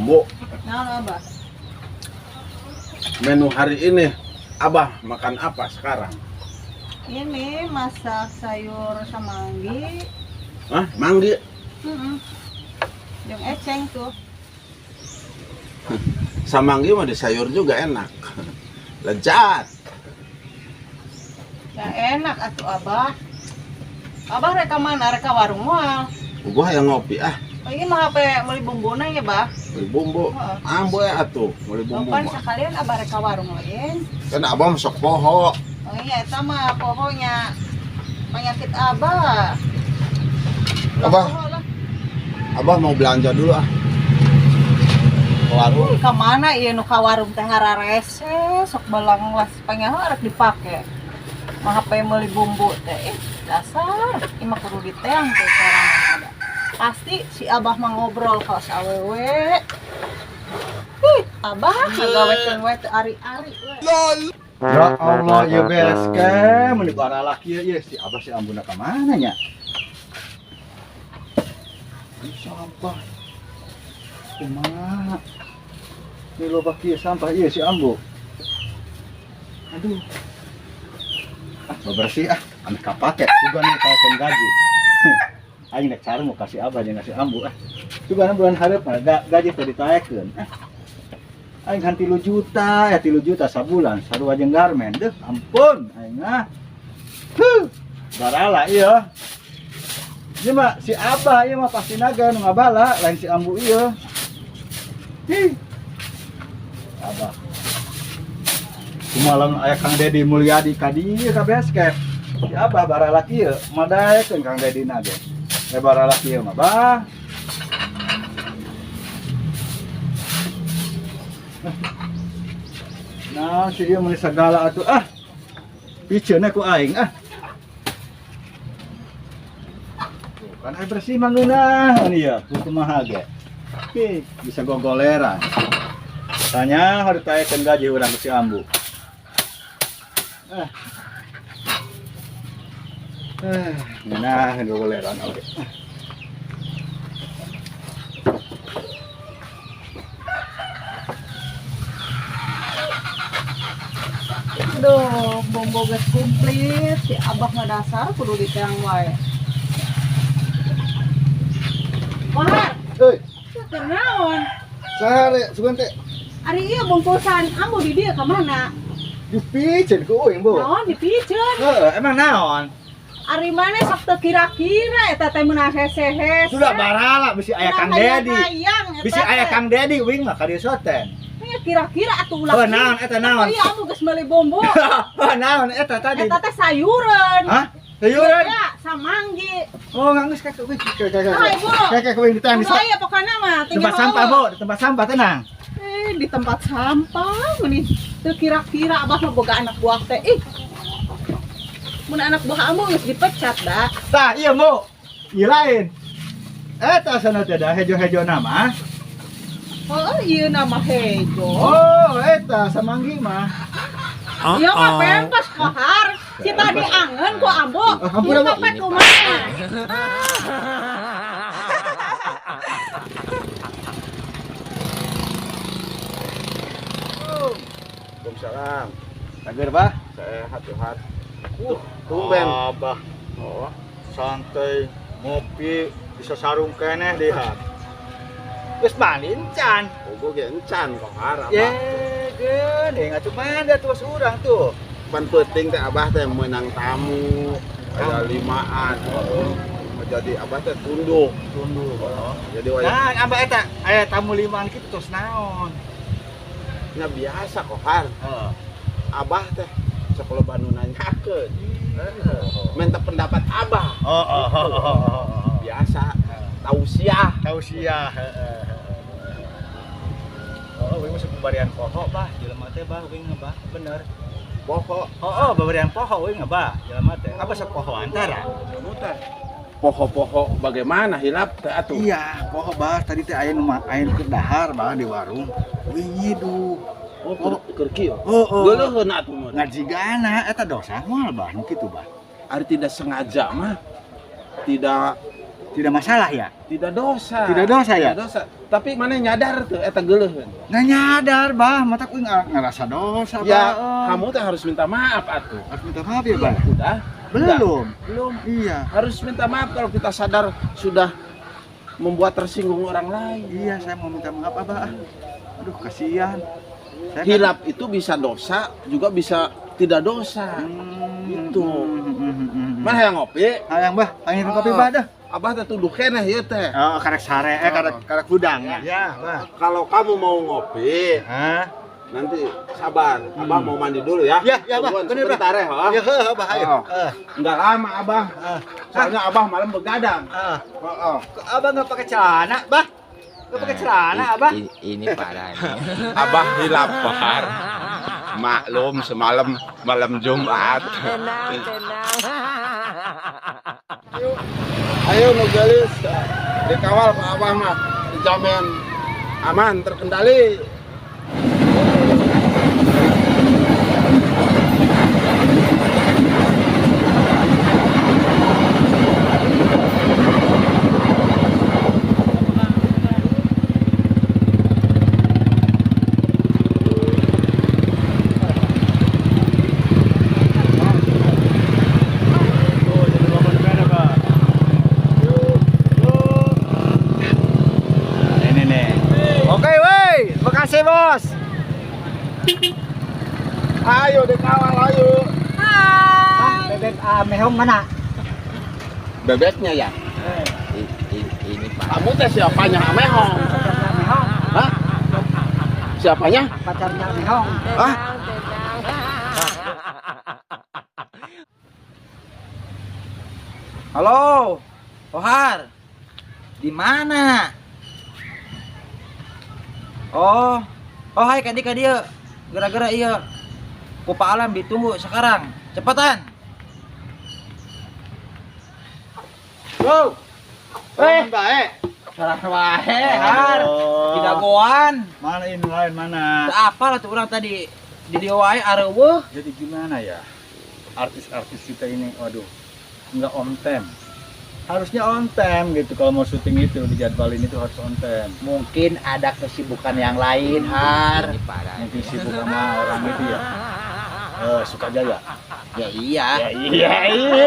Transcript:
Bu, Naon, Abah? Menu hari ini Abah makan apa sekarang? Ini masak sayur samanggi. Hah? Manggi? Heeh. Yang eceng tuh. Samanggi mah di sayur juga enak. Lezat. Ya enak atuh, Abah. Abah rek ka mana? Rek ka warung moal? Gua yang ngopi ah. Oh, ini mah HP meuli bumbuna ya, Bah? Beli bumbu. Heeh. Ambo ya atuh, beli bumbu Kapan mah. Sekalian Abah rek ka warung lain. Kan Abah sok poho. Oh iya, eta mah pokoknya penyakit Abah. Lah, Abah. poho lah. Abah mau belanja dulu ah. Ke warung. Ih, ka mana ieu nu ka warung teh hararese, sok balang las panyaho arek dipake. Mah HP meuli bumbu teh. Ih, dasar, ieu mah kudu diteang teh sorangan ada. Pasti si Abah mah ngobrol ka awewe. Ih, Abah ngagawekeun we teu ari-ari we. Ya Allah, ya basecamp, meni baralak ieu ieu si Abah si Ambuna ka mana nya? Ih, sampah. Kumaha? Ini loba kieu sampah ieu si Ambu. Aduh. Ah, bebersih ah, ame kapake, sugan nih pakeun gaji. Aing rek cari mau kasih Abah jeung kasih Ambu ah. Sugan bulan hareup mah gaji teh ditaekeun. Ah. Aing kan 3 juta, ya 3 juta sabulan, sarua jeung garmen. Deuh, ampun aing ah. Huh. Barala ieu. Ieu mah si Abah ieu mah pasti naga nu ngabala, lain si Ambu ieu. Hi. Abah. Kumaha aya Kang Dedi Mulyadi ka dieu ka basecamp. Si Abah barala kieu, madaekeun Kang Dedi na ge. Eh barala kieu mah, Bah. Nah, si ieu meuli sagala atuh ah. Piceunna ku aing ah. Tuh, kan air bersih mah ngeunah ieu, kumaha ge. Ih, bisa gogoleran. Tanya harus taekeun gaji urang ke si Ambu. Ah. Ah, ngeunah gogoleran oge. Aduh, bumbu geus komplit, si Abah mah dasar kudu diteang wae. Wah, Hei, keur naon? Sare, sugan teh. Ari ieu bungkusan ambu di dieu ka mana? Dipiceun ku uing, Bu. Naon dipiceun? Heeh, emang naon? Ari maneh sok teu kira-kira eta teh meunang hese-hese. Sudah barala bisi aya Kang Dedi. Bisi aya Kang Dedi uing mah ka dieu soten. Ya kira-kira atuh ulah. Oh, naon eta naon? Iya, ambu geus meuli bumbu. Oh, naon eta tadi? Eta teh sayuran. Hah? Sayuran? Iya, samanggi. Oh, nggak geus kakek uing. Ah, Ibu. Kakek uing di Kudu aya pokona mah tempat sampah, Bu, di tempat sampah tenang. Eh, di tempat sampah meni teu kira-kira Abah mah boga anak buah teh. Ih. Mun anak buah ambu geus dipecat da. Tah, iya, Bu. Ieu lain. Eta sana teh da hejo-hejo nama. Oh, iya nama hejo. Oh, eta samanggi mah. Iya mah pempes kohar. Si tadi angen ku ambu. Ah, ampun, Ieu Ambu. mah kumaha? Waalaikumsalam. Kager, Bah. Sehat, sehat. Tuh, tumben. Abah. Oh, Santai ngopi bisa sarung keneh lihat. Geus mandi encan. Bogo ge encan kohar Abah. Ye, geuning atuh mandi atuh urang tuh. Pan peuting teh Abah teh meunang tamu. Ada limaan. Oh, jadi Abah teh tunduk. Tunduk. Oh, jadi wayah. Nah, Abah eta aya tamu limaan kitu terus naon? Nya biasa kohar. Heeh. Abah teh sakuloba nu nanyakeun. Minta pendapat Abah. Oh. Biasa. Tausiah. Tausiah, heeh. Oh, wing masuk pemberian poho bah, jelema teh bah wing bah, bener. Poho. Oh, pemberian poho wing bah, jelema teh. Apa sok poho antara? Poho-poho bagaimana hilap teh atuh? Iya, poho bah tadi teh aya nu aya nu keur dahar bah di warung. Wing nyiduh. Oh, keur kieu. Oh. Geuleuheun atuh mah. Ngajigana eta dosa moal bah nu kitu bah. Ari tidak sengaja mah tidak Tidak masalah ya? Tidak dosa. Tidak dosa ya? Tidak dosa. Tapi mana nyadar tuh eta geuleuh. Nggak nyadar, Bah. Mata ku ngerasa dosa, Ya, Bah. kamu teh harus minta maaf atuh. Harus minta maaf ya, Bah? Udah? Belum. Belum. Iya. Harus minta maaf kalau kita sadar sudah membuat tersinggung orang lain. Iya, saya mau minta maaf, Abah. Aduh, kasihan. Saya kan- Hilap itu bisa dosa, juga bisa tidak dosa. Gitu. Mana yang ngopi? Hayang, Bah. Hayang kopi, Bah dah. Abah teh tuduh keneh ieu teh. Oh, karek sare, karek hudang ya. Ya, Bah. Kalau kamu mau ngopi, Hah? nanti sabar. Abah mau mandi dulu ya. Ya, ya, Bah. Tungguan Bener, Bah. sebentar ya, ha? Ya, heuh, Bah, ayo. Oh. Eh, Enggak lama, Abah. eh, Soalnya Abah malam begadang. eh. Heeh. Kok Abah nggak pakai celana, Bah? Nggak pakai celana, Abah? Ini parah nih. Abah hilap, Bahar. Maklum semalam malam Jumat. Tenang, tenang. Ayo nu geulis dikawal ku Abah mah dijamin aman terkendali. Ini nih. Oke, woi. Makasih, Bos. Ayo dikawal ayo. Hai. Bebek mehong mana? Bebeknya ya. Ini parah. Kamu teh siapanya Amehong? Pacarnya mehong. Hah? Siapanya? Pacarnya mehong. Hah? Tenang, tenang. Halo, Ohar. Di mana? Oh, oh hai kadik dia. Gara-gara iya. Ku Pak Alam ditunggu sekarang. Cepetan. Go. Baik. Salah wae, Har. Aduh. Tidak goan. Mana ini lain mana? Tak apa lah tuh orang tadi di dia wae areueuh. Jadi gimana ya? Artis-artis kita ini, waduh, nggak on time. Harusnya on time gitu kalau mau syuting itu dijadwalin itu harus on time. Mungkin ada kesibukan yang lain, Har. Ini parah. Mungkin sibuk sama orang itu ya. Sukajaya. Ya iya. Ya iya iya.